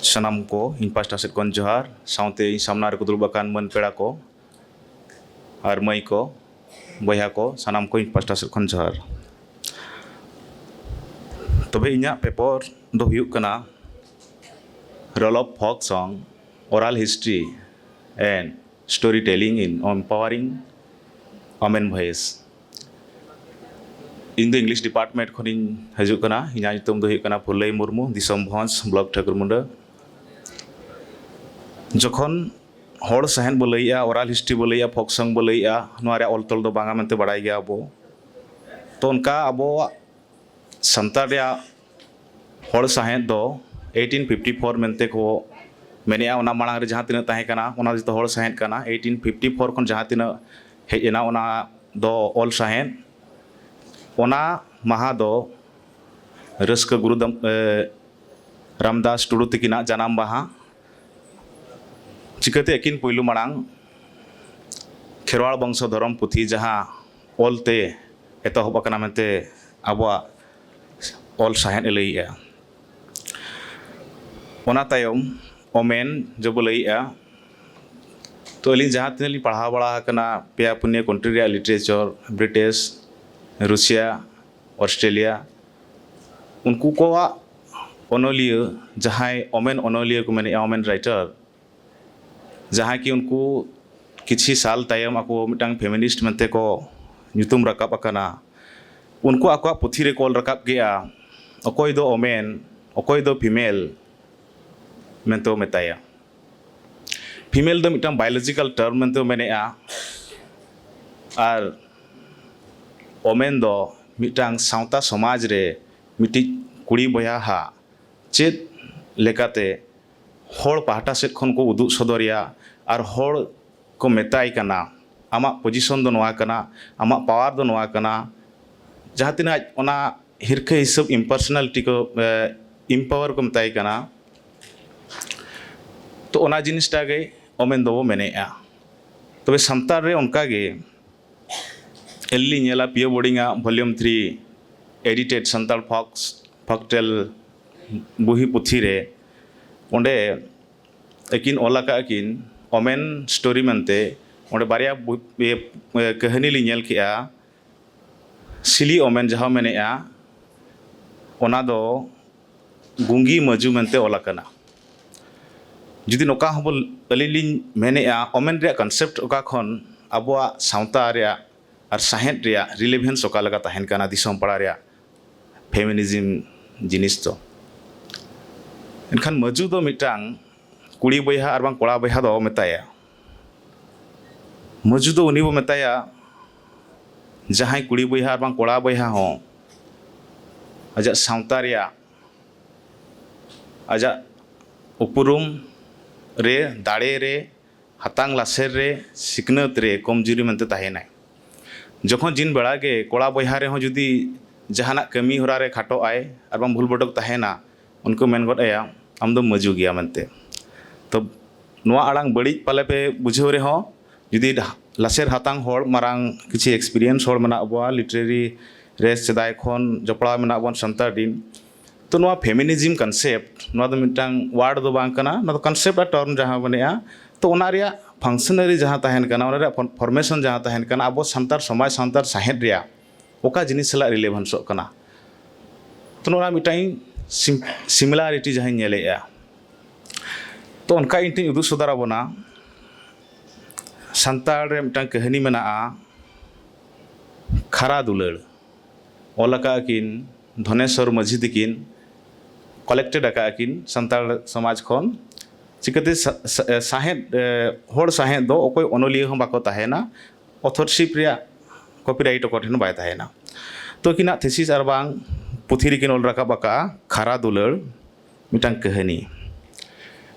ᱥᱟᱱᱟᱢ ᱠᱚ ᱤᱧ ᱯᱟᱦᱴᱟ ᱥᱮᱫ ᱠᱷᱚᱱ ᱡᱚᱦᱟᱨ, ᱥᱟᱶᱛᱮ ᱤᱧ ᱥᱟᱢᱱᱟ ᱨᱮᱠᱚ ᱫᱩᱲᱩᱵ ᱟᱠᱟᱱ ᱢᱟᱹᱱ ᱯᱮᱲᱟ ᱠᱚ ᱟᱨ ᱢᱟᱹᱭ ᱠᱚ, ᱵᱚᱭᱦᱟ ᱠᱚ, ᱥᱟᱱᱟᱢ ᱠᱚ ᱤᱧ ᱯᱟᱦᱴᱟ ᱥᱮᱫ ᱠᱷᱚᱱ ᱡᱚᱦᱟᱨ᱾ ᱛᱚᱵᱮ ᱤᱧᱟᱹᱜ ᱯᱮᱯᱟᱨ ᱫᱚ ᱦᱩᱭᱩᱜ ᱠᱟᱱᱟ Role of Folk Song, Oral History and Storytelling in Empowering Women Voice. ᱤᱧ ᱫᱚ ᱤᱝᱞᱤᱥ ᱰᱤᱯᱟᱨᱴᱢᱮᱱᱴ ᱠᱷᱚᱱᱤᱧ ᱦᱤᱡᱩᱜ ᱠᱟᱱᱟ᱾ ᱤᱧᱟᱹᱜ ᱧᱩᱛᱩᱢ ᱫᱚ ᱦᱩᱭᱩᱜ ᱠᱟᱱᱟ ᱯᱷᱩᱞᱟᱹᱭ ᱢᱩᱨᱢᱩ, ᱫᱤᱥᱚᱢ ᱵᱷᱚᱸᱡᱽ, ᱵᱞᱚᱠ ᱴᱷᱟᱹᱠᱩᱨᱢᱩᱸᱰᱟᱹ᱾ ᱡᱚᱠᱷᱚᱱ ᱦᱚᱲ ᱥᱟᱶᱦᱮᱫ ᱵᱚ ᱞᱟᱹᱭᱮᱜᱼᱟ, ᱚᱨᱟᱞ ᱦᱤᱥᱴᱨᱤ ᱵᱚ ᱞᱟᱹᱭᱮᱜᱼᱟ, ᱯᱷᱳᱠ ᱥᱚᱝ ᱵᱚ ᱞᱟᱹᱭᱮᱜᱼᱟ, ᱱᱚᱣᱟ ᱨᱮᱭᱟᱜ ᱚᱞ ᱛᱚᱞ ᱫᱚ ᱵᱟᱝᱟ ᱢᱮᱱᱛᱮ ᱵᱟᱲᱟᱭ ᱜᱮᱭᱟ ᱵᱚ᱾ ᱛᱚ ᱚᱱᱠᱟ ᱟᱵᱚᱣᱟᱜ ᱥᱟᱱᱛᱟᱲ ᱨᱮᱭᱟᱜ ᱦᱚᱲ ᱥᱟᱶᱦᱮᱫ ᱫᱚ eighteen fifty four ᱢᱮᱱᱛᱮ ᱠᱚ ᱢᱮᱱᱮᱜᱼᱟ᱾ ᱚᱱᱟ ᱢᱟᱲᱟᱝ ᱨᱮ ᱡᱟᱦᱟᱸ ᱛᱤᱱᱟᱹᱜ ᱛᱟᱦᱮᱸ ᱠᱟᱱᱟ, ᱚᱱᱟ ᱡᱚᱛᱚ ᱦᱚᱲ ᱥᱟᱶᱦᱮᱫ ᱠᱟᱱᱟ᱾ eighteen fifty four ᱠᱷᱚᱱ ᱡᱟᱦᱟᱸ ᱛᱤᱱᱟᱹᱜ ᱦᱮᱡ ᱮᱱᱟ, ᱚᱱᱟ ᱫᱚ ᱚᱞ ᱥᱟᱶᱦᱮᱫ᱾ ᱚᱱᱟ ᱢᱟᱦᱟ ᱫᱚ ᱨᱟᱹᱥᱠᱟᱹ ᱜᱩᱨᱩ ᱫᱟᱢ-, ᱮ, ᱨᱟᱢᱫᱟᱥ ᱴᱩᱰᱩ ᱛᱤᱠᱤᱱᱟᱜ ᱡᱟᱱᱟᱢ ᱢᱟᱦᱟ᱾ ᱪᱤᱠᱟᱹᱛᱮ ᱟᱹᱠᱤᱱ ᱯᱩᱭᱞᱩ ᱢᱟᱲᱟᱝ ᱠᱷᱮᱨᱣᱟᱲ ᱵᱚᱝᱥᱚ ᱫᱷᱚᱨᱚᱢ ᱯᱩᱛᱷᱤ ᱡᱟᱦᱟᱸ ᱚᱞ ᱛᱮ ᱮᱛᱚᱦᱚᱵ ᱟᱠᱟᱱᱟ ᱢᱮᱱᱛᱮ ᱟᱵᱚᱣᱟᱜ ᱚᱞ ᱥᱟᱶᱦᱮᱫ ᱮ ᱞᱟᱹᱭᱮᱜᱼᱟ᱾ ᱚᱱᱟ ᱛᱟᱭᱚᱢ ᱚᱢᱮᱱ ᱡᱚᱵᱚ ᱞᱟᱹᱭᱮᱜᱼᱟ᱾ ᱛᱚ ᱟᱹᱞᱤᱧ ᱡᱟᱦᱟᱸ ᱛᱤᱱᱟᱹᱜ ᱞᱤᱧ ᱯᱟᱲᱦᱟᱣ ᱵᱟᱲᱟ ᱟᱠᱟᱱᱟ ᱯᱮᱭᱟ ᱯᱩᱱᱭᱟᱹ ᱠᱚᱱᱴᱨᱤ ᱨᱮᱭᱟᱜ ᱞᱤᱴᱟᱨᱮᱪᱟᱨ, ᱵᱨᱤᱴᱤᱥ, ᱨᱩᱥᱤᱭᱟ, ᱚᱥᱴᱨᱮᱞᱤᱭᱟ, ᱩᱱᱠᱩ ᱠᱚᱣᱟᱜ ᱚᱱᱚᱞᱤᱭᱟᱹ, ᱡᱟᱦᱟᱸᱭ ᱚᱢᱮᱱ ᱚᱱᱚᱞᱤᱭᱟᱹ ᱠᱚ ᱢᱮᱱᱮᱜᱼᱟ, ᱚᱢᱮᱱ ᱨᱟᱭᱴᱟᱨ, ᱡᱟᱦᱟᱸᱭ ᱠᱤ ᱩᱱᱠᱩ ᱠᱤᱪᱷᱤ ᱥᱟᱞ ᱛᱟᱭᱚᱢ ᱟᱠᱚ ᱢᱤᱫᱴᱟᱝ ᱯᱷᱮᱢᱤᱱᱤᱥᱴ ᱢᱮᱱᱛᱮ ᱠᱚ ᱧᱩᱛᱩᱢ ᱨᱟᱠᱟᱵ ᱟᱠᱟᱱᱟ, ᱩᱱᱠᱩ ᱟᱠᱚᱣᱟᱜ ᱯᱩᱛᱷᱤ ᱨᱮᱠᱚ ᱚᱞ ᱨᱟᱠᱟᱵ ᱠᱮᱜᱼᱟ, ᱚᱠᱚᱭ ᱫᱚ ᱚᱢᱮᱱ, ᱚᱠᱚᱭ ᱫᱚ ᱯᱷᱤᱢᱮᱞ ᱢᱮᱱᱛᱮ ᱠᱚ ᱢᱮᱛᱟᱭᱟ᱾ ᱯᱷᱤᱢᱮᱞ ᱫᱚ ᱢᱤᱫᱴᱟᱝ ᱵᱟᱭᱳᱞᱚᱡᱤᱠᱟᱞ ᱴᱟᱨᱢ ᱢᱮᱱᱛᱮ ᱠᱚ ᱢᱮᱱᱮᱜᱼᱟ, ᱟᱨ ᱚᱢᱮᱱ ᱫᱚ ᱢᱤᱫᱴᱟᱝ ᱥᱟᱶᱛᱟ ᱥᱚᱢᱟᱡᱽ ᱨᱮ ᱢᱤᱫᱴᱤᱡ ᱠᱩᱲᱤ ᱵᱚᱭᱦᱟ ᱦᱟᱜ ᱪᱮᱫ ᱞᱮᱠᱟᱛᱮ ᱦᱚᱲ ᱯᱟᱦᱴᱟ ᱥᱮᱫ ᱠᱷᱚᱱ ᱠᱚ ᱩᱫᱩᱜ ᱥᱚᱫᱚᱨᱮᱭᱟ ᱟᱨ ᱦᱚᱲ ᱠᱚ ᱢᱮᱛᱟᱭ ᱠᱟᱱᱟ, "ᱟᱢᱟᱜ ᱯᱚᱡᱤᱥᱚᱱ ᱫᱚ ᱱᱚᱣᱟ ᱠᱟᱱᱟ, ᱟᱢᱟᱜ ᱯᱟᱣᱟᱨ ᱫᱚ ᱱᱚᱣᱟ ᱠᱟᱱᱟ", ᱡᱟᱦᱟᱸ ᱛᱤᱱᱟᱹᱜ ᱚᱱᱟ ᱦᱤᱨᱠᱷᱟᱹ ᱦᱤᱥᱟᱹᱵ ᱤᱢᱯᱟᱨᱥᱚᱱᱟᱞᱤᱴᱤ ᱠᱚ, ᱮ, ᱤᱢᱯᱟᱣᱟᱨ ᱠᱚ ᱢᱮᱛᱟᱭ ᱠᱟᱱᱟ᱾ ᱛᱚ ᱚᱱᱟ ᱡᱤᱱᱤᱥᱴᱟ ᱜᱮ ᱚᱢᱮᱱ ᱫᱚᱵᱚ ᱢᱮᱱᱮᱜᱼᱟ᱾ ᱛᱚᱵᱮ ᱥᱟᱱᱛᱟᱲ ᱨᱮ ᱚᱱᱠᱟ ᱜᱮ ᱟᱹᱞᱤᱧ ᱞᱤᱧ ᱧᱮᱞᱟ ᱯᱤᱭᱳ ᱵᱳᱨᱰᱤᱝ ᱟᱜ volume three edited Santal folks, ᱯᱷᱟᱠᱴᱮᱞ ᱵᱩᱦᱤ ᱯᱩᱛᱷᱤ ᱨᱮ, ᱚᱸᱰᱮ ᱟᱹᱠᱤᱱ ᱚᱞ ᱟᱠᱟᱫ ᱟᱹᱠᱤᱱ ᱳᱢᱮᱱ ᱥᱴᱳᱨᱤ ᱢᱮᱱᱛᱮ᱾ ᱚᱸᱰᱮ ᱵᱟᱨᱭᱟ ᱵᱩ- ᱤᱭᱟᱹ, ᱠᱟᱹᱦᱱᱤ ᱞᱤᱧ ᱧᱮᱞ ᱠᱮᱜᱼᱟ, ᱥᱤᱞᱤ ᱳᱢᱮᱱ ᱡᱟᱦᱟᱸ ᱢᱮᱱᱮᱜᱼᱟ, ᱚᱱᱟ ᱫᱚ ᱜᱩᱝᱜᱤ ᱢᱟᱹᱡᱩ ᱢᱮᱱᱛᱮ ᱚᱞ ᱟᱠᱟᱱᱟ᱾ ᱡᱩᱫᱤ ᱱᱚᱝᱠᱟ ᱦᱚᱸᱵᱚᱱ, ᱟᱹᱞᱤᱧ ᱞᱤᱧ ᱢᱮᱱᱮᱜᱼᱟ, ᱳᱢᱮᱱ ᱨᱮᱭᱟᱜ ᱠᱚᱱᱥᱮᱯᱴ ᱚᱠᱟ ᱠᱷᱚᱱ ᱟᱵᱚᱣᱟᱜ ᱥᱟᱶᱛᱟ ᱨᱮᱭᱟᱜ ᱟᱨ ᱥᱟᱶᱦᱮᱫ ᱨᱮᱭᱟᱜ ᱨᱤᱞᱮᱵᱷᱮᱱᱥ ᱚᱠᱟ ᱞᱮᱠᱟ ᱛᱟᱦᱮᱱ ᱠᱟᱱᱟ ᱫᱤᱥᱚᱢ ᱯᱟᱲᱟ ᱨᱮᱭᱟᱜ ᱯᱷᱮᱢᱤᱱᱤᱡᱤᱢ ᱡᱤᱱᱤᱥ ᱫᱚ᱾ ᱮᱱᱠᱷᱟᱱ ᱢᱟᱹᱡᱩ ᱫᱚ ᱢᱤᱫᱴᱟᱝ ᱠᱩᱲᱤ ᱵᱚᱭᱦᱟ ᱟᱨ ᱵᱟᱝ ᱠᱚᱲᱟ ᱵᱚᱭᱦᱟ ᱫᱚ ᱢᱮᱛᱟᱭᱟ᱾ ᱢᱟᱹᱡᱩ ᱫᱚ ᱩᱱᱤ ᱵᱚ ᱢᱮᱛᱟᱭᱟ, ᱡᱟᱦᱟᱸᱭ ᱠᱩᱲᱤ ᱵᱚᱭᱦᱟ ᱟᱨ ᱵᱟᱝ ᱠᱚᱲᱟ ᱵᱚᱭᱦᱟ ᱦᱚᱸ ᱟᱡᱟᱜ ᱥᱟᱶᱛᱟ ᱨᱮᱭᱟᱜ, ᱟᱡᱟᱜ ᱩᱯᱨᱩᱢ ᱨᱮ, ᱫᱟᱲᱮ ᱨᱮ, ᱦᱟᱛᱟᱝ ᱞᱟᱥᱮᱨ ᱨᱮ, ᱥᱤᱠᱷᱱᱟᱹᱛ ᱨᱮ ᱠᱚᱢᱡᱩᱨᱤ ᱢᱮᱱᱛᱮ ᱛᱟᱦᱮᱱᱟᱭ᱾ ᱡᱚᱠᱷᱚᱱ ᱡᱤᱱ ᱵᱮᱲᱟ ᱜᱮ ᱠᱚᱲᱟ ᱵᱚᱭᱦᱟ ᱨᱮᱦᱚᱸ ᱡᱩᱫᱤ ᱡᱟᱦᱟᱱᱟᱜ ᱠᱟᱹᱢᱤ ᱦᱚᱨᱟ ᱨᱮ ᱠᱷᱟᱴᱚᱜ ᱟᱭ ᱟᱨ ᱵᱟᱝ ᱵᱷᱩᱞ ᱵᱷᱚᱴᱚᱠ ᱛᱟᱦᱮᱱᱟ, ᱩᱱᱠᱩ ᱢᱮᱱ ᱜᱚᱫ ᱟᱭᱟ, "ᱟᱢ ᱫᱚ ᱢᱟᱹᱡᱩ ᱜᱮᱭᱟ" ᱢᱮᱱᱛᱮ᱾ ᱛᱚ ᱱᱚᱣᱟ ᱟᱲᱟᱝ ᱵᱟᱹᱲᱤᱡ ᱯᱟᱞᱮ ᱯᱮ ᱵᱩᱡᱷᱟᱹᱣ ᱨᱮᱦᱚᱸ, ᱡᱩᱫᱤ ᱞᱟᱥᱮᱨ ᱦᱟᱛᱟᱝ ᱦᱚᱲ, ᱢᱟᱨᱟᱝ ᱠᱤᱪᱷᱤ ᱮᱠᱥᱯᱤᱨᱤᱭᱮᱱᱥ ᱦᱚᱲ ᱢᱮᱱᱟᱜ ᱵᱚᱣᱟ, ᱞᱤᱴᱟᱨᱮᱨᱤ ᱨᱮ ᱥᱮᱫᱟᱭ ᱠᱷᱚᱱ ᱡᱚᱯᱲᱟᱣ ᱢᱮᱱᱟᱜ ᱵᱚᱱ ᱥᱟᱱᱛᱟᱲ ᱨᱤᱱ, ᱛᱚ ᱱᱚᱣᱟ ᱯᱷᱮᱢᱤᱱᱤᱡᱤᱢ ᱠᱚᱱᱥᱮᱯᱴ, ᱱᱚᱣᱟ ᱫᱚ ᱢᱤᱫᱴᱟᱝ ᱣᱟᱨᱰ ᱫᱚ ᱵᱟᱝ ᱠᱟᱱᱟ, ᱱᱚᱣᱟ ᱫᱚ ᱠᱚᱱᱥᱮᱯᱴ ᱟᱨ ᱴᱟᱨᱢ ᱡᱟᱦᱟᱸ ᱢᱮᱱᱮᱜᱼᱟ, ᱛᱚ ᱚᱱᱟ ᱨᱮᱭᱟᱜ ᱯᱷᱟᱝᱥᱚᱱᱟᱨᱤ ᱡᱟᱦᱟᱸ ᱛᱟᱦᱮᱱ ᱠᱟᱱᱟ, ᱚᱱᱟ ᱨᱮᱭᱟᱜ ᱯᱷᱚᱨ-, ᱯᱷᱚᱨᱢᱮᱥᱚᱱ ᱡᱟᱦᱟᱸ ᱛᱟᱦᱮᱱ ᱠᱟᱱᱟ, ᱟᱵᱚ ᱥᱟᱱᱛᱟᱲ ᱥᱚᱢᱟᱡᱽ, ᱥᱟᱱᱛᱟᱲ ᱥᱟᱶᱦᱮᱫ ᱨᱮᱭᱟᱜ ᱚᱠᱟ ᱡᱤᱱᱤᱥ ᱥᱟᱞᱟᱜ ᱨᱤᱞᱮᱵᱷᱮᱱᱥᱚᱜ ᱠᱟᱱᱟ, ᱛᱚ ᱱᱚᱣᱟ ᱢᱤᱫᱴᱟᱝ ᱤᱧ ᱥᱤᱢ-, ᱥᱤᱢᱤᱞᱟᱨᱤᱴᱤ ᱡᱟᱦᱟᱸᱧ ᱧᱮᱞᱮᱜᱼᱟ᱾ ᱛᱚ ᱚᱱᱠᱟ ᱤᱧ ᱴᱷᱮᱱ ᱩᱫᱩᱜ ᱥᱚᱫᱚᱨ ᱟᱵᱚᱱᱟ, ᱥᱟᱱᱛᱟᱲ ᱨᱮ ᱢᱤᱫᱴᱟᱝ ᱠᱟᱹᱦᱱᱤ ᱢᱮᱱᱟᱜᱼᱟ, ᱠᱷᱟᱨᱟ ᱫᱩᱞᱟᱹᱲ᱾ ᱚᱞ ᱟᱠᱟᱫ ᱟᱹᱠᱤᱱ ᱫᱷᱚᱱᱮᱥᱣᱚᱨ ᱢᱟᱹᱡᱷᱤ ᱛᱤᱠᱤᱱ, ᱠᱚᱞᱮᱠᱴᱮᱰ ᱟᱠᱟᱫ ᱟᱹᱠᱤᱱ ᱥᱟᱱᱛᱟᱲ ᱥᱚᱢᱟᱡᱽ ᱠᱷᱚᱱ᱾ ᱪᱤᱠᱟᱹᱛᱮ ᱥᱟ-, ᱥᱟ-, ᱥᱟᱶᱦᱮᱫ, ᱮ, ᱦᱚᱲ ᱥᱟᱶᱦᱮᱫ ᱫᱚ ᱚᱠᱚᱭ ᱚᱱᱚᱞᱤᱭᱟᱹ ᱦᱚᱸ ᱵᱟᱠᱚ ᱛᱟᱦᱮᱱᱟ, ᱚᱛᱷᱚᱨᱥᱤᱯ ᱨᱮᱭᱟᱜ ᱠᱚᱯᱤᱨᱟᱭᱤᱴ ᱚᱠᱚᱭ ᱴᱷᱮᱱ ᱦᱚᱸ ᱵᱟᱭ ᱛᱟᱦᱮᱱᱟ᱾ ᱛᱚ ᱟᱹᱠᱤᱱᱟᱜ ᱛᱷᱤᱥᱤᱥ ᱟᱨ ᱵᱟᱝ ᱯᱩᱛᱷᱤ ᱨᱮᱠᱤᱱ ᱚᱞ ᱨᱟᱠᱟᱵ ᱟᱠᱟᱫᱼᱟ ᱠᱷᱟᱨᱟ ᱫᱩᱞᱟᱹᱲ, ᱢᱤᱫᱴᱟᱝ ᱠᱟᱹᱦᱱᱤ᱾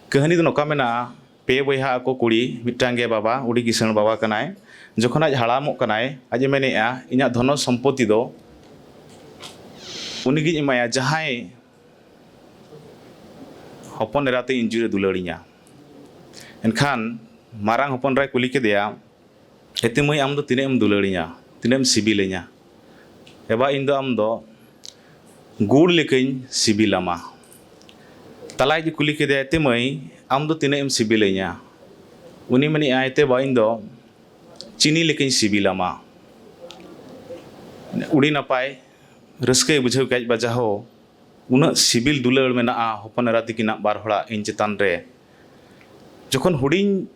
ᱠᱟᱹᱦᱱᱤ ᱫᱚ ᱱᱚᱝᱠᱟ ᱢᱮᱱᱟᱜᱼᱟ, ᱯᱮ ᱵᱚᱭᱦᱟ ᱟᱠᱚ ᱠᱩᱲᱤ, ᱢᱤᱫᱴᱟᱝ ᱜᱮ ᱵᱟᱵᱟ, ᱟᱹᱰᱤ ᱠᱤᱥᱟᱹᱬ ᱵᱟᱵᱟ ᱠᱟᱱᱟᱭ᱾ ᱡᱚᱠᱷᱚᱱ ᱟᱡ ᱦᱟᱲᱟᱢᱚᱜ ᱠᱟᱱᱟᱭ, ᱟᱡ ᱮ ᱢᱮᱱᱮᱫᱼᱟ, "ᱤᱧᱟᱹᱜ ᱫᱷᱚᱱᱚ ᱥᱚᱢᱯᱚᱛᱤ ᱫᱚ ᱩᱱᱤᱜᱤᱧ ᱮᱢᱟᱭᱟ, ᱡᱟᱦᱟᱸᱭ ᱦᱚᱯᱚᱱ ᱮᱨᱟᱛᱮ ᱤᱧ ᱡᱩᱨᱮ ᱫᱩᱞᱟᱹᱲᱤᱧᱟ᱾" ᱮᱱᱠᱷᱟᱱ ᱢᱟᱨᱟᱝ ᱦᱚᱯᱚᱱ ᱮᱨᱟᱭ ᱠᱩᱞᱤ ᱠᱮᱫᱮᱭᱟ, "ᱮᱛᱮ ᱢᱟᱹᱭ, ᱟᱢ ᱫᱚ ᱛᱤᱱᱟᱹᱜ ᱮᱢ ᱫᱩᱞᱟᱹᱲᱤᱧᱟ, ᱛᱤᱱᱟᱹᱜ ᱮᱢ ᱥᱤᱵᱤᱞᱤᱧᱟ?" "ᱮ ᱵᱟ, ᱤᱧ ᱫᱚ ᱟᱢ ᱫᱚ ᱜᱩᱲ ᱞᱮᱠᱟᱧ ᱥᱤᱵᱤᱞᱟᱢᱟ᱾ ᱛᱟᱞᱟᱭᱤᱡ ᱮ ᱠᱩᱞᱤ ᱠᱮᱫᱮᱭᱟ, "ᱮᱛᱮ ᱢᱟᱹᱭ, ᱟᱢ ᱫᱚ ᱛᱤᱱᱟᱹᱜ ᱮᱢ ᱥᱤᱵᱤᱞᱤᱧᱟ?" ᱩᱱᱤ ᱢᱮᱱᱮᱫᱼᱟᱭ, "ᱮᱛᱮ ᱵᱟ, ᱤᱧ ᱫᱚ ᱪᱤᱱᱤ ᱞᱮᱠᱟᱧ ᱥᱤᱵᱤᱞᱟᱢᱟ᱾" ᱟᱹᱰᱤ ᱱᱟᱯᱟᱭ, ᱨᱟᱹᱥᱠᱟᱹᱭ ᱵᱩᱡᱷᱟᱹᱣ ᱠᱮᱫ ᱵᱟ, ᱡᱟᱦᱳ, ᱩᱱᱟᱹᱜ ᱥᱤᱵᱤᱞ ᱫᱩᱞᱟᱹᱲ ᱢᱮᱱᱟᱜᱼᱟ ᱦᱚᱯᱚᱱ ᱮᱨᱟ ᱛᱤᱠᱤᱱᱟᱜ ᱵᱟᱨ ᱦᱚᱲᱟᱜ ᱤᱧ ᱪᱮᱛᱟᱱ ᱨᱮ᱾ ᱡᱚᱠᱷᱚᱱ ᱦᱩᱰᱤᱧ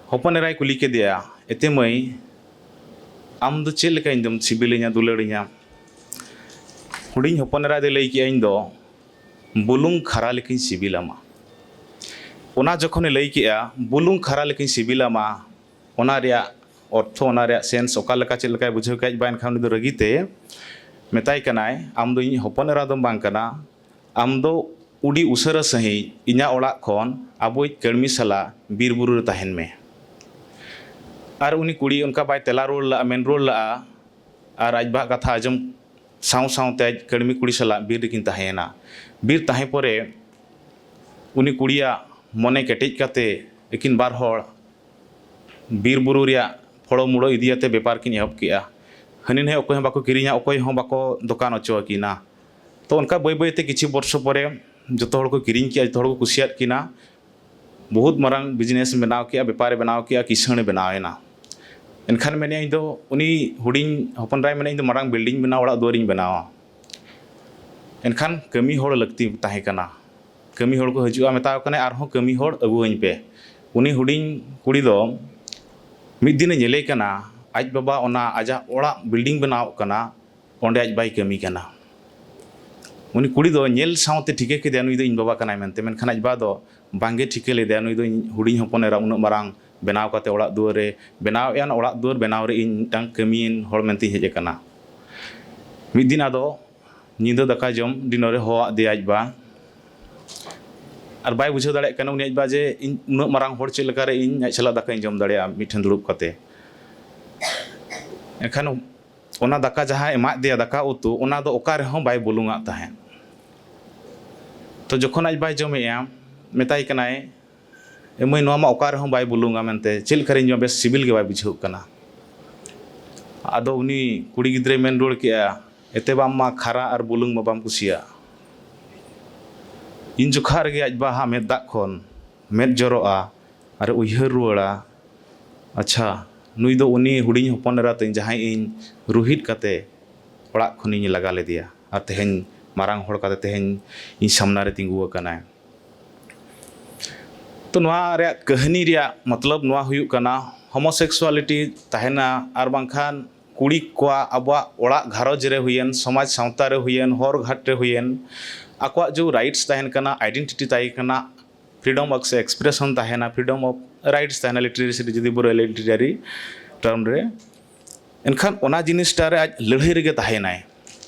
ᱦᱚᱯᱚᱱ ᱮᱨᱟᱭ ᱠᱩᱞᱤ ᱠᱮᱫᱮᱭᱟ, "ᱮᱛᱮ ᱢᱟᱹᱭ, ᱟᱢ ᱫᱚ ᱪᱮᱫ ᱞᱮᱠᱟ ᱤᱧ ᱫᱚᱢ ᱥᱤᱵᱤᱞᱤᱧᱟ, ᱫᱩᱞᱟᱹᱲᱤᱧᱟ?" ᱦᱩᱰᱤᱧ ᱦᱚᱯᱚᱱ ᱮᱨᱟᱭ ᱫᱚᱭ ᱞᱟᱹᱭ ᱠᱮᱜᱼᱟ, "ᱤᱧ ᱫᱚ ᱵᱩᱞᱩᱝ ᱠᱷᱟᱨᱟ ᱞᱮᱠᱟᱧ ᱥᱤᱵᱤᱞᱟᱢᱟ᱾" ᱚᱱᱟ ᱡᱚᱠᱷᱚᱱᱮ ᱞᱟᱹᱭ ᱠᱮᱜᱼᱟ, "ᱵᱩᱞᱩᱝ ᱠᱷᱟᱨᱟ ᱞᱮᱠᱟᱧ ᱥᱤᱵᱤᱞᱟᱢᱟ", ᱚᱱᱟ ᱨᱮᱭᱟᱜ ᱚᱨᱛᱷᱚ, ᱚᱱᱟ ᱨᱮᱭᱟᱜ ᱥᱮᱱᱥ ᱚᱠᱟ ᱞᱮᱠᱟ, ᱪᱮᱫ ᱞᱮᱠᱟᱭ ᱵᱩᱡᱷᱟᱹᱣ ᱠᱮᱫ ᱵᱟ, ᱮᱱᱠᱷᱟᱱ ᱩᱱᱤ ᱫᱚ ᱨᱟᱹᱜᱤ ᱛᱮ ᱢᱮᱛᱟᱭ ᱠᱟᱱᱟᱭ, "ᱟᱢ ᱫᱚ ᱤᱧᱤᱡ ᱦᱚᱯᱚᱱ ᱮᱨᱟ ᱫᱚᱢ ᱵᱟᱝ ᱠᱟᱱᱟ, ᱟᱢ ᱫᱚ ᱟᱹᱰᱤ ᱩᱥᱟᱹᱨᱟ ᱥᱟᱺᱦᱤᱡ ᱤᱧᱟᱹᱜ ᱚᱲᱟᱜ ᱠᱷᱚᱱ ᱟᱵᱚᱭᱤᱡ ᱠᱟᱹᱲᱢᱤ ᱥᱟᱞᱟᱜ ᱵᱤᱨ ᱵᱩᱨᱩ ᱨᱮ ᱛᱟᱦᱮᱱ ᱢᱮ᱾" ᱟᱨ ᱩᱱᱤ ᱠᱩᱲᱤ ᱚᱱᱠᱟ ᱵᱟᱭ ᱛᱮᱞᱟ ᱨᱩᱣᱟᱹᱲ ᱞᱟᱜᱼᱟ, ᱢᱮᱱ ᱨᱩᱣᱟᱹᱲ ᱞᱟᱜᱼᱟ, ᱟᱨ ᱟᱡ ᱵᱟᱦᱟᱜ ᱠᱟᱛᱷᱟ ᱟᱸᱡᱚᱢ ᱥᱟᱶ ᱥᱟᱶᱛᱮ ᱟᱡ ᱠᱟᱹᱲᱢᱤ ᱠᱩᱲᱤ ᱥᱟᱞᱟᱜ ᱵᱤᱨ ᱨᱮᱠᱤᱱ ᱛᱟᱦᱮᱸᱭᱮᱱᱟ᱾ ᱵᱤᱨ ᱛᱟᱦᱮᱸ ᱯᱚᱨᱮ ᱩᱱᱤ ᱠᱩᱲᱤᱭᱟᱜ ᱢᱚᱱᱮ ᱠᱮᱴᱮᱡ ᱠᱟᱛᱮ ᱟᱹᱠᱤᱱ ᱵᱟᱨ ᱦᱚᱲ ᱵᱤᱨ ᱵᱩᱨᱩ ᱨᱮᱭᱟᱜ ᱯᱷᱚᱲᱚ ᱢᱩᱲᱚ ᱤᱫᱤᱭᱟᱛᱮ ᱵᱮᱯᱟᱨ ᱠᱤᱱ ᱮᱦᱚᱵ ᱠᱮᱜᱼᱟ᱾ ᱦᱟᱹᱱᱤ ᱱᱟᱹᱭ ᱚᱠᱚᱭ ᱦᱚᱸ ᱵᱟᱠᱚ ᱠᱤᱨᱤᱧᱟ, ᱚᱠᱚᱭ ᱦᱚᱸ ᱵᱟᱠᱚ ᱫᱚᱠᱟᱱ ᱦᱚᱪᱚ ᱟᱹᱠᱤᱱᱟ᱾ ᱛᱚ ᱚᱱᱠᱟ ᱵᱟᱹᱭ ᱵᱟᱹᱭ ᱛᱮ ᱠᱤᱪᱷᱩ ᱵᱚᱨᱥᱚ ᱯᱚᱨᱮ ᱡᱚᱛᱚ ᱦᱚᱲ ᱠᱚ ᱠᱤᱨᱤᱧ ᱠᱮᱜᱼᱟ, ᱡᱚᱛᱚ ᱦᱚᱲ ᱠᱚ ᱠᱩᱥᱤᱭᱟᱫ ᱠᱤᱱᱟ᱾ ᱵᱚᱦᱩᱛ ᱢᱟᱨᱟᱝ ᱵᱤᱡᱽᱱᱮᱥ ᱵᱮᱱᱟᱣ ᱠᱮᱜᱼᱟ, ᱵᱮᱯᱟᱨᱮ ᱵᱮᱱᱟᱣ ᱠᱮᱜᱼᱟ, ᱠᱤᱥᱟᱹᱬᱮ ᱵᱮᱱᱟᱣ ᱮᱱᱟ᱾ ᱮᱱᱠᱷᱟᱱ ᱢᱮᱱᱮᱫᱼᱟ, ᱤᱧ ᱫᱚ, ᱩᱱᱤ ᱦᱩᱰᱤᱧ ᱦᱚᱯᱚᱱ ᱮᱨᱟᱭ ᱢᱮᱱᱮᱫᱼᱟ, "ᱤᱧ ᱫᱚ ᱢᱟᱨᱟᱝ ᱵᱤᱞᱰᱤᱝ ᱵᱮᱱᱟᱣ, ᱚᱲᱟᱜ ᱫᱩᱣᱟᱹᱨᱤᱧ ᱵᱮᱱᱟᱣᱟ᱾" ᱮᱱᱠᱷᱟᱱ ᱠᱟᱹᱢᱤ ᱦᱚᱲ ᱞᱟᱹᱠᱛᱤ ᱛᱟᱦᱮᱸ ᱠᱟᱱᱟ᱾ ᱠᱟᱹᱢᱤ ᱦᱚᱲ ᱠᱚ ᱦᱤᱡᱩᱜᱼᱟ, ᱢᱮᱛᱟᱣ ᱠᱟᱱᱟᱭ, "ᱟᱨᱦᱚᱸ ᱠᱟᱹᱢᱤ ᱦᱚᱲ ᱟᱹᱜᱩᱣᱟᱹᱧ ᱯᱮ᱾" ᱩᱱᱤ ᱦᱩᱰᱤᱧ ᱠᱩᱲᱤ ᱫᱚ ᱢᱤᱫ ᱫᱤᱱᱮ ᱧᱮᱞᱮ ᱠᱟᱱᱟ, ᱟᱡ ᱵᱟᱵᱟ ᱚᱱᱟ ᱟᱡᱟᱜ ᱚᱲᱟᱜ ᱵᱤᱞᱰᱤᱝ ᱵᱮᱱᱟᱣᱚᱜ ᱠᱟᱱᱟ, ᱚᱸᱰᱮ ᱟᱡ ᱵᱟᱭ ᱠᱟᱹᱢᱤ ᱠᱟᱱᱟ᱾ ᱩᱱᱤ ᱠᱩᱲᱤ ᱫᱚ ᱧᱮᱞ ᱥᱟᱶᱛᱮ ᱴᱷᱤᱠᱟᱹ ᱠᱮᱫᱮᱭᱟ, ᱱᱩᱭ ᱫᱚ ᱤᱧ ᱵᱟᱵᱟ ᱠᱟᱱᱟᱭ ᱢᱮᱱᱛᱮ, ᱢᱮᱱᱠᱷᱟᱱ ᱟᱡ ᱵᱟᱵᱟ ᱫᱚ ᱵᱟᱝᱜᱮ ᱴᱷᱤᱠᱟᱹ ᱞᱮᱫᱮᱭᱟ, ᱱᱩᱭ ᱫᱚ ᱤᱧ ᱦᱩᱰᱤᱧ ᱦᱚᱯᱚᱱ ᱮᱨᱟ ᱩᱱᱟᱹᱜ ᱢᱟᱨᱟᱝ ᱵᱮᱱᱟᱣ ᱠᱟᱛᱮ ᱚᱲᱟᱜ ᱫᱩᱣᱟᱹᱨ ᱨᱮ ᱵᱮᱱᱟᱣᱮᱫᱼᱟ, ᱚᱱᱟ ᱚᱲᱟᱜ ᱫᱩᱣᱟᱹᱨ ᱵᱮᱱᱟᱣ ᱨᱮ ᱤᱧ ᱢᱤᱫᱴᱟᱝ ᱠᱟᱹᱢᱤᱭᱟᱹᱧ ᱦᱚᱲ ᱢᱮᱱᱛᱮᱧ ᱦᱮᱡ ᱟᱠᱟᱱᱟ᱾ ᱢᱤᱫ ᱫᱤᱱ ᱟᱫᱚ ᱧᱤᱫᱟᱹ ᱫᱟᱠᱟ ᱡᱚᱢ, ᱰᱤᱱᱚᱨᱮ ᱦᱚᱦᱚᱣᱟᱫ ᱫᱮᱭᱟ ᱟᱡ ᱵᱟ᱾ ᱟᱨ ᱵᱟᱭ ᱵᱩᱡᱷᱟᱹᱣ ᱫᱟᱲᱮᱭᱟᱜ ᱠᱟᱱᱟ ᱩᱱᱤ ᱟᱡ ᱵᱟ ᱡᱮ ᱤᱧ ᱩᱱᱟᱹᱜ ᱢᱟᱨᱟᱝ ᱦᱚᱲ ᱪᱮᱫ ᱞᱮᱠᱟᱨᱮ ᱤᱧ ᱟᱡ ᱥᱟᱞᱟᱜ ᱫᱟᱠᱟᱧ ᱡᱚᱢ ᱫᱟᱲᱮᱭᱟᱜᱼᱟ ᱢᱤᱫ ᱴᱷᱮᱱ ᱫᱩᱲᱩᱵ ᱠᱟᱛᱮ᱾ ᱮᱱᱠᱷᱟᱱ ᱚᱱᱟ ᱫᱟᱠᱟ ᱡᱟᱦᱟᱸᱭ ᱮᱢᱟᱫ ᱫᱮᱭᱟ, ᱫᱟᱠᱟ ᱩᱛᱩ, ᱚᱱᱟ ᱫᱚ ᱚᱠᱟ ᱨᱮᱦᱚᱸ ᱵᱟᱭ ᱵᱩᱞᱩᱝᱟᱜ ᱛᱟᱦᱮᱸᱫ᱾ ᱛᱚ ᱡᱚᱠᱷᱚᱱ ᱟᱡ ᱵᱟᱭ ᱡᱚᱢᱮᱜᱼᱟ, ᱢᱮᱛᱟᱭ ᱠᱟᱱᱟᱭ, "ᱮ ᱢᱟᱹᱭ, ᱱᱚᱣᱟ ᱢᱟ ᱚᱠᱟ ᱨᱮᱦᱚᱸ ᱵᱟᱭ ᱵᱩᱞᱩᱝᱟ ᱢᱮᱱᱛᱮ, ᱪᱮᱫ ᱞᱮᱠᱟᱨᱤᱧ ᱡᱚᱢᱟ, ᱵᱮᱥ ᱥᱤᱵᱤᱞ ᱜᱮ ᱵᱟᱭ ᱵᱩᱡᱷᱟᱹᱣ ᱠᱟᱱᱟ?" ᱟᱫᱚ ᱩᱱᱤ ᱠᱩᱲᱤ ᱜᱤᱫᱽᱨᱟᱹᱭ ᱢᱮᱱ ᱨᱩᱣᱟᱹᱲ ᱠᱮᱜᱼᱟ, ᱮᱛᱮ ᱵᱟᱝᱢᱟ ᱠᱷᱟᱨᱟ ᱟᱨ ᱵᱩᱞᱩᱝ ᱢᱟ ᱵᱟᱢ ᱠᱩᱥᱤᱭᱟᱜ᱾ ᱤᱧ ᱡᱚᱠᱷᱟ ᱨᱮᱜᱮ ᱟᱡ ᱵᱟᱦᱟ ᱢᱮᱫ ᱫᱟᱜ ᱠᱷᱚᱱ ᱢᱮᱫ ᱡᱚᱨᱚᱜᱼᱟ ᱟᱨ ᱩᱭᱦᱟᱹᱨ ᱨᱩᱣᱟᱹᱲᱟ, ᱟᱪᱪᱷᱟ, ᱱᱩᱭ ᱫᱚ ᱩᱱᱤ ᱦᱩᱰᱤᱧ ᱦᱚᱯᱚᱱ ᱮᱨᱟ ᱛᱤᱧ, ᱡᱟᱦᱟᱸᱭ ᱤᱧ ᱨᱩᱦᱤᱫ ᱠᱟᱛᱮ ᱚᱲᱟᱜ ᱠᱷᱚᱱᱤᱧ ᱞᱟᱜᱟ ᱞᱮᱫᱮᱭᱟ ᱟᱨ ᱛᱮᱦᱮᱧ ᱢᱟᱨᱟᱝ ᱦᱚᱲ ᱠᱟᱛᱮ ᱛᱮᱦᱮᱧ ᱤᱧ ᱥᱟᱢᱱᱟ ᱨᱮ ᱛᱤᱸᱜᱩ ᱟᱠᱟᱱᱟᱭ᱾ ᱛᱚ, ᱱᱚᱣᱟ ᱨᱮᱭᱟᱜ ᱠᱟᱹᱦᱱᱤ ᱨᱮᱭᱟᱜ ᱢᱚᱛᱞᱚᱵ ᱱᱚᱣᱟ ᱦᱩᱭᱩᱜ ᱠᱟᱱᱟ, ᱦᱳᱢᱳᱥᱮᱠᱥᱩᱣᱟᱞᱤᱴᱤ ᱛᱟᱦᱮᱱᱟ ᱟᱨ ᱵᱟᱝᱠᱷᱟᱱ ᱠᱩᱲᱤ ᱠᱚᱣᱟᱜ ᱟᱵᱚᱣᱟᱜ ᱚᱲᱟᱜ ᱜᱷᱟᱨᱚᱸᱡᱽ ᱨᱮ ᱦᱩᱭᱮᱱ, ᱥᱚᱢᱟᱡᱽ ᱥᱟᱶᱛᱟ ᱨᱮ ᱦᱩᱭᱮᱱ, ᱦᱚᱨ ᱜᱷᱟᱴ ᱨᱮ ᱦᱩᱭᱮᱱ, ᱟᱠᱚᱣᱟᱜ ᱡᱮ ᱨᱟᱭᱤᱴᱥ ᱛᱟᱦᱮᱱ ᱠᱟᱱᱟ, ᱟᱭᱰᱮᱱᱴᱤᱴᱤ ᱛᱟᱦᱮᱸ ᱠᱟᱱᱟ, ᱯᱷᱨᱤᱰᱚᱢ ᱚᱯᱷ ᱮᱠᱥᱯᱨᱮᱥᱚᱱ ᱛᱟᱦᱮᱱᱟ, ᱯᱷᱨᱤᱰᱚᱢ ᱚᱯᱷ ᱨᱟᱭᱤᱴᱥ ᱛᱟᱦᱮᱱᱟ, ᱞᱤᱴᱟᱨᱮᱥᱤ ᱡᱩᱫᱤ ᱵᱚ ᱞᱤᱴᱟᱨᱮᱨᱤ ᱴᱟᱨᱢ ᱨᱮ, ᱮᱱᱠᱷᱟᱱ ᱚᱱᱟ ᱡᱤᱱᱤᱥᱴᱟ ᱨᱮ ᱟᱡ ᱞᱟᱹᱲᱦᱟᱹᱭ ᱨᱮᱜᱮ ᱛᱟᱦᱮᱱᱟᱭ᱾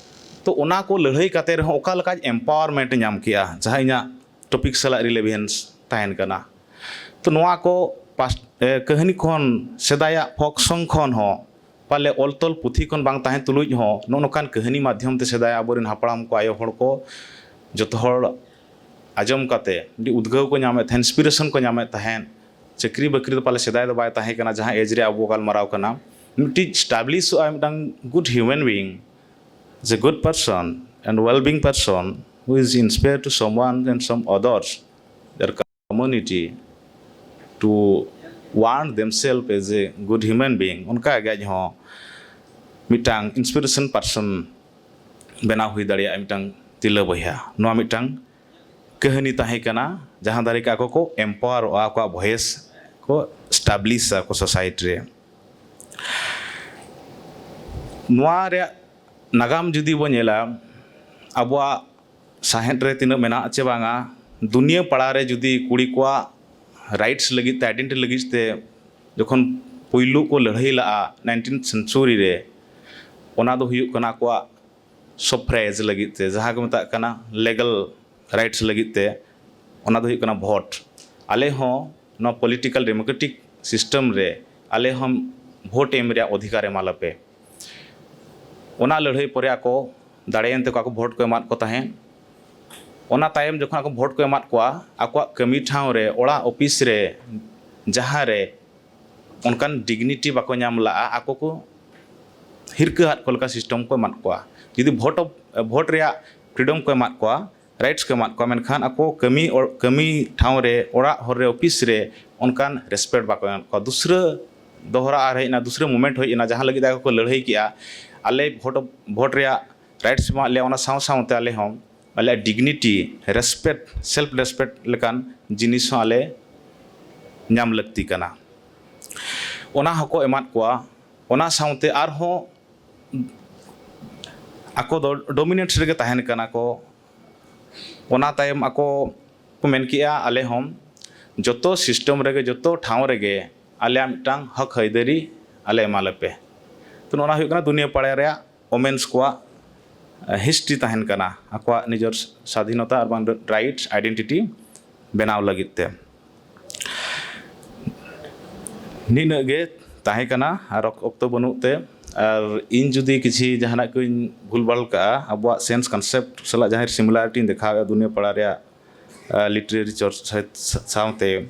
ᱛᱚ, ᱚᱱᱟ ᱠᱚ ᱞᱟᱹᱲᱦᱟᱹᱭ ᱠᱟᱛᱮ ᱨᱮᱦᱚᱸ ᱚᱠᱟ ᱞᱮᱠᱟ ᱟᱡ ᱮᱢᱯᱟᱣᱟᱨᱢᱮᱱᱴ ᱮ ᱧᱟᱢ ᱠᱮᱜᱼᱟ, ᱡᱟᱦᱟᱸ ᱤᱧᱟᱹᱜ ᱴᱚᱯᱤᱠ ᱥᱟᱞᱟᱜ ᱨᱤᱞᱮᱵᱷᱮᱱᱥ ᱛᱟᱦᱮᱱ ᱠᱟᱱᱟ᱾ ᱛᱚ, ᱱᱚᱣᱟ ᱠᱚ ᱯᱟᱥ-, ᱮ, ᱠᱟᱹᱦᱱᱤ ᱠᱷᱚᱱ, ᱥᱮᱫᱟᱭᱟᱜ ᱯᱷᱳᱠ ᱥᱚᱝ ᱠᱷᱚᱱ ᱦᱚᱸ, ᱯᱟᱞᱮ ᱚᱞ ᱛᱚᱞ ᱯᱩᱛᱷᱤ ᱠᱷᱚᱱ ᱵᱟᱝ ᱛᱟᱦᱮᱸ ᱛᱩᱞᱩᱡ ᱦᱚᱸ, ᱱᱚᱜᱼᱚ ᱱᱚᱝᱠᱟᱱ ᱠᱟᱹᱦᱱᱤ ᱢᱟᱫᱽᱫᱷᱚᱢ ᱛᱮ ᱥᱮᱫᱟᱭ ᱟᱵᱚᱨᱮᱱ ᱦᱟᱯᱲᱟᱢ ᱠᱚ, ᱟᱭᱳ ᱦᱚᱲ ᱠᱚ, ᱡᱚᱛᱚ ᱦᱚᱲ ᱟᱸᱡᱚᱢ ᱠᱟᱛᱮ ᱢᱤᱫᱴᱤᱡ ᱩᱫᱽᱜᱟᱹᱣ ᱠᱚ ᱧᱟᱢᱮᱫ ᱛᱟᱦᱮᱸᱫ, ᱤᱱᱥᱯᱤᱨᱮᱥᱚᱱ ᱠᱚ ᱧᱟᱢᱮᱫ ᱛᱟᱦᱮᱸᱫ᱾ ᱪᱟᱹᱠᱨᱤ ᱵᱟᱹᱠᱨᱤ ᱫᱚ ᱯᱟᱞᱮ ᱥᱮᱫᱟᱭ ᱫᱚ ᱵᱟᱭ ᱛᱟᱦᱮᱸ ᱠᱟᱱᱟ, ᱡᱟᱦᱟᱸ ᱮᱡᱽ ᱨᱮ ᱟᱵᱚ ᱜᱟᱞᱢᱟᱨᱟᱣ ᱠᱟᱱᱟ, ᱢᱤᱫᱴᱤᱡ ᱮᱥᱴᱟᱵᱽᱞᱤᱥᱚᱜᱼᱟ ᱢᱤᱫᱴᱟᱝ good human being, is a good person and well-being person who is inspire to someone and some others, their community, to want themselves as a good human being. ᱚᱱᱠᱟ ᱜᱮ ᱟᱡ ᱦᱚᱸ ᱢᱤᱫᱴᱟᱝ ᱤᱱᱥᱯᱤᱨᱮᱥᱚᱱ ᱯᱟᱨᱥᱚᱱ ᱵᱮᱱᱟᱣ ᱦᱩᱭ ᱫᱟᱲᱮᱭᱟᱜᱼᱟ ᱢᱤᱫᱴᱟᱝ ᱛᱤᱨᱞᱟᱹ ᱵᱚᱭᱦᱟ᱾ ᱱᱚᱣᱟ ᱢᱤᱫᱴᱟᱝ ᱠᱟᱹᱦᱱᱤ ᱛᱟᱦᱮᱸ ᱠᱟᱱᱟ, ᱡᱟᱦᱟᱸ ᱫᱟᱨᱟᱭ ᱛᱮ ᱟᱠᱚ ᱠᱚ ᱮᱢᱯᱟᱣᱟᱨᱚᱜᱼᱟ, ᱟᱠᱚᱣᱟᱜ ᱵᱷᱚᱭᱮᱥ ᱠᱚ ᱮᱥᱴᱟᱵᱽᱞᱤᱥᱟ ᱟᱠᱚ ᱥᱳᱥᱟᱭᱴᱤ ᱨᱮ᱾ ᱱᱚᱣᱟ ᱨᱮᱭᱟᱜ ᱱᱟᱜᱟᱢ ᱡᱩᱫᱤ ᱵᱚᱱ ᱧᱮᱞᱟ, ᱟᱵᱚᱣᱟᱜ ᱥᱟᱶᱦᱮᱫ ᱨᱮ ᱛᱤᱱᱟᱹᱜ ᱢᱮᱱᱟᱜᱼᱟ ᱪᱮ ᱵᱟᱝᱟ, ᱫᱩᱱᱤᱭᱟᱹ ᱯᱟᱲᱟ ᱨᱮ ᱡᱩᱫᱤ ᱠᱩᱲᱤ ᱠᱚᱣᱟᱜ ᱨᱟᱭᱤᱴᱥ ᱞᱟᱹᱜᱤᱫ ᱛᱮ, ᱟᱭᱰᱮᱱᱴᱤᱴᱤ ᱞᱟᱹᱜᱤᱫ ᱛᱮ ᱡᱚᱠᱷᱚᱱ ᱯᱩᱭᱞᱩ ᱠᱚ ᱞᱟᱹᱲᱦᱟᱹᱭ ᱞᱟᱜᱼᱟ ᱱᱟᱭᱤᱱᱴᱤᱱ ᱥᱮᱱᱪᱩᱨᱤ ᱨᱮ, ᱚᱱᱟ ᱫᱚ ᱦᱩᱭᱩᱜ ᱠᱟᱱᱟ ᱟᱠᱚᱣᱟᱜ ᱥᱚᱯᱷᱨᱮᱡᱽ ᱞᱟᱹᱜᱤᱫ ᱛᱮ, ᱡᱟᱦᱟᱸ ᱠᱚ ᱢᱮᱛᱟᱜ ᱠᱟᱱᱟ ᱞᱤᱜᱟᱞ ᱨᱟᱭᱤᱴᱥ ᱞᱟᱹᱜᱤᱫ ᱛᱮ, ᱚᱱᱟ ᱫᱚ ᱦᱩᱭᱩᱜ ᱠᱟᱱᱟ ᱵᱷᱳᱴ᱾ ᱟᱞᱮ ᱦᱚᱸ ᱱᱚᱣᱟ ᱯᱚᱞᱤᱴᱤᱠᱟᱞ ᱰᱮᱢᱳᱠᱨᱮᱴᱤᱠ ᱥᱤᱥᱴᱮᱢ ᱨᱮ ᱟᱞᱮ ᱦᱚᱸ ᱵᱷᱳᱴ ᱮᱢ ᱨᱮᱭᱟᱜ ᱚᱫᱷᱤᱠᱟᱨ ᱮᱢᱟ ᱞᱮᱯᱮ᱾ ᱚᱱᱟ ᱞᱟᱹᱲᱦᱟᱹᱭ ᱯᱚᱨᱮ ᱟᱠᱚ ᱫᱟᱲᱮᱭᱮᱱ ᱛᱮᱠᱚ ᱟᱠᱚ ᱵᱷᱳᱴ ᱠᱚ ᱮᱢᱟᱫ ᱠᱚ ᱛᱟᱦᱮᱸᱫ᱾ ᱚᱱᱟ ᱛᱟᱭᱚᱢ ᱡᱚᱠᱷᱚᱱ ᱟᱠᱚ ᱵᱷᱳᱴ ᱠᱚ ᱮᱢᱟᱫ ᱠᱚᱣᱟ, ᱟᱠᱚᱣᱟᱜ ᱠᱟᱹᱢᱤ ᱴᱷᱟᱶ ᱨᱮ, ᱚᱲᱟᱜ ᱚᱯᱷᱤᱥ ᱨᱮ, ᱡᱟᱦᱟᱸ ᱨᱮ ᱚᱱᱠᱟᱱ ᱰᱤᱜᱽᱱᱤᱴᱤ ᱵᱟᱠᱚ ᱧᱟᱢ ᱞᱟᱜᱼᱟ, ᱟᱠᱚ ᱠᱚ ᱦᱤᱨᱠᱟᱹ ᱟᱫ ᱠᱚ ᱞᱮᱠᱟ system ᱠᱚ ᱮᱢᱟᱫ ᱠᱚᱣᱟ᱾ ᱡᱩᱫᱤ vote of vote ᱨᱮᱭᱟᱜ freedom ᱠᱚ ᱮᱢᱟᱫ ᱠᱚᱣᱟ, rights ᱠᱚ ᱮᱢᱟᱫ ᱠᱚᱣᱟ, ᱢᱮᱱᱠᱷᱟᱱ ᱟᱠᱚ ᱠᱟᱹᱢᱤ ᱚᱲ- ᱠᱟᱹᱢᱤ ᱴᱷᱟᱶ ᱨᱮ, ᱚᱲᱟᱜ ᱦᱚᱨ ᱨᱮ, office ᱨᱮ ᱚᱱᱠᱟᱱ respect ᱵᱟᱠᱚ ᱮᱢᱟᱫ ᱠᱚᱣᱟ᱾ ᱫᱩᱥᱨᱟᱹ ᱫᱚᱦᱲᱟ ᱟᱨ ᱦᱮᱡ ᱮᱱᱟ, ᱫᱩᱥᱨᱟᱹ movement ᱦᱮᱡ ᱮᱱᱟ, ᱡᱟᱦᱟᱸ ᱞᱟᱹᱜᱤᱫ ᱟᱠᱚ ᱠᱚ ᱞᱟᱹᱲᱦᱟᱹᱭ ᱠᱮᱜᱼᱟ, ᱟᱞᱮ vote of vote ᱨᱮᱭᱟᱜ rights ᱮᱢᱟᱜ ᱞᱮᱭᱟ, ᱚᱱᱟ ᱥᱟᱶ ᱥᱟᱶᱛᱮ ᱟᱞᱮ ᱦᱚᱸ ᱟᱞᱮᱭᱟᱜ dignity, respect, self respect ᱞᱮᱠᱟᱱ ᱡᱤᱱᱤᱥ ᱦᱚᱸ ᱟᱞᱮ ᱧᱟᱢ ᱞᱟᱹᱠᱛᱤ ᱠᱟᱱᱟ᱾ ᱚᱱᱟ ᱦᱚᱸᱠᱚ ᱮᱢᱟᱫ ᱠᱚᱣᱟ᱾ ᱚᱱᱟ ᱥᱟᱶᱛᱮ ᱟᱨᱦᱚᱸ ᱟᱠᱚ ᱫᱚ dominance ᱨᱮᱜᱮ ᱛᱟᱦᱮᱱ ᱠᱟᱱᱟ ᱠᱚ᱾ ᱚᱱᱟ ᱛᱟᱭᱚᱢ ᱟᱠᱚ ᱠᱚ ᱢᱮᱱ ᱠᱮᱜᱼᱟ, ᱟᱞᱮ ᱦᱚᱸ ᱡᱚᱛᱚ system ᱨᱮᱜᱮ, ᱡᱚᱛᱚ ᱴᱷᱟᱶ ᱨᱮᱜᱮ ᱟᱞᱮᱭᱟᱜ ᱢᱤᱫᱴᱟᱝ ᱦᱚᱠ ᱟᱹᱭᱫᱟᱹᱨᱤ ᱟᱞᱮ ᱮᱢᱟ ᱞᱮᱯᱮ᱾ ᱛᱚ, ᱱᱚᱣᱟ ᱦᱩᱭᱩᱜ ᱠᱟᱱᱟ ᱫᱩᱱᱤᱭᱟᱹ ᱯᱟᱲᱟ ᱨᱮᱭᱟᱜ women's ᱠᱚᱣᱟᱜ history ᱛᱟᱦᱮᱱ ᱠᱟᱱᱟ, ᱟᱠᱚᱣᱟᱜ ᱱᱤᱡᱮᱨ ᱥᱟᱫᱷᱤᱱᱚᱛᱟ ᱟᱨ ᱵᱟᱝ rights, identity ᱵᱮᱱᱟᱣ ᱞᱟᱹᱜᱤᱫ ᱛᱮ᱾ ᱱᱤᱱᱟᱹᱜ ᱜᱮ ᱛᱟᱦᱮᱸ ᱠᱟᱱᱟ, ᱟᱨ ᱚᱠ- ᱚᱠᱛᱚ ᱵᱟᱹᱱᱩᱜ ᱛᱮ᱾ ᱟᱨ ᱤᱧ ᱡᱩᱫᱤ ᱠᱤᱪᱷᱤ ᱡᱟᱦᱟᱱᱟᱜ ᱠᱚᱧ ᱵᱷᱩᱞ ᱵᱷᱟᱞ ᱠᱟᱜᱼᱟ, ᱟᱵᱚᱣᱟᱜ sense concept ᱥᱟᱞᱟᱜ ᱡᱟᱦᱟᱸ similarity ᱤᱧ ᱫᱮᱠᱷᱟᱣᱮᱫᱼᱟ ᱫᱩᱱᱤᱭᱟᱹ ᱯᱟᱲᱟ ᱨᱮᱭᱟᱜ, ᱟᱨ literary ᱪᱚᱨᱪᱟ ᱥᱟᱶᱛᱮ,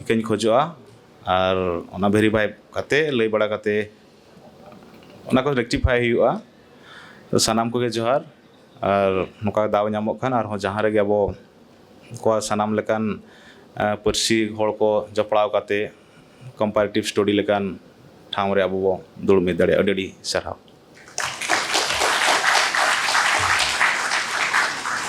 ᱤᱠᱟᱹᱧ ᱠᱷᱚᱡᱚᱜᱼᱟ᱾ ᱟᱨ ᱚᱱᱟ verify ᱠᱟᱛᱮ, ᱞᱟᱹᱭ ᱵᱟᱲᱟ ᱠᱟᱛᱮ, ᱚᱱᱟ ᱠᱚ rectify ᱦᱩᱭᱩᱜᱼᱟ᱾ ᱛᱚ, ᱥᱟᱱᱟᱢ ᱠᱚᱜᱮ ᱡᱚᱦᱟᱨ᱾ ᱟᱨ ᱱᱚᱝᱠᱟ ᱫᱟᱣ ᱧᱟᱢᱚᱜ ᱠᱷᱟᱱ, ᱟᱨᱦᱚᱸ ᱡᱟᱦᱟᱸ ᱨᱮᱜᱮ ᱟᱵᱚ ᱠᱚᱣᱟᱜ ᱥᱟᱱᱟᱢ ᱞᱮᱠᱟᱱ, ᱟᱸ, ᱯᱟᱹᱨᱥᱤ ᱦᱚᱲ ᱠᱚ ᱡᱚᱯᱲᱟᱣ ᱠᱟᱛᱮ comparative study ᱞᱮᱠᱟᱱ ᱴᱷᱟᱶ ᱨᱮ ᱟᱵᱚ ᱵᱚ ᱫᱩᱲᱩᱵ ᱢᱤᱫ ᱫᱟᱲᱮᱭᱟᱜᱼᱟ᱾ ᱟᱹᱰᱤ ᱟᱹᱰᱤ ᱥᱟᱨᱦᱟᱣ᱾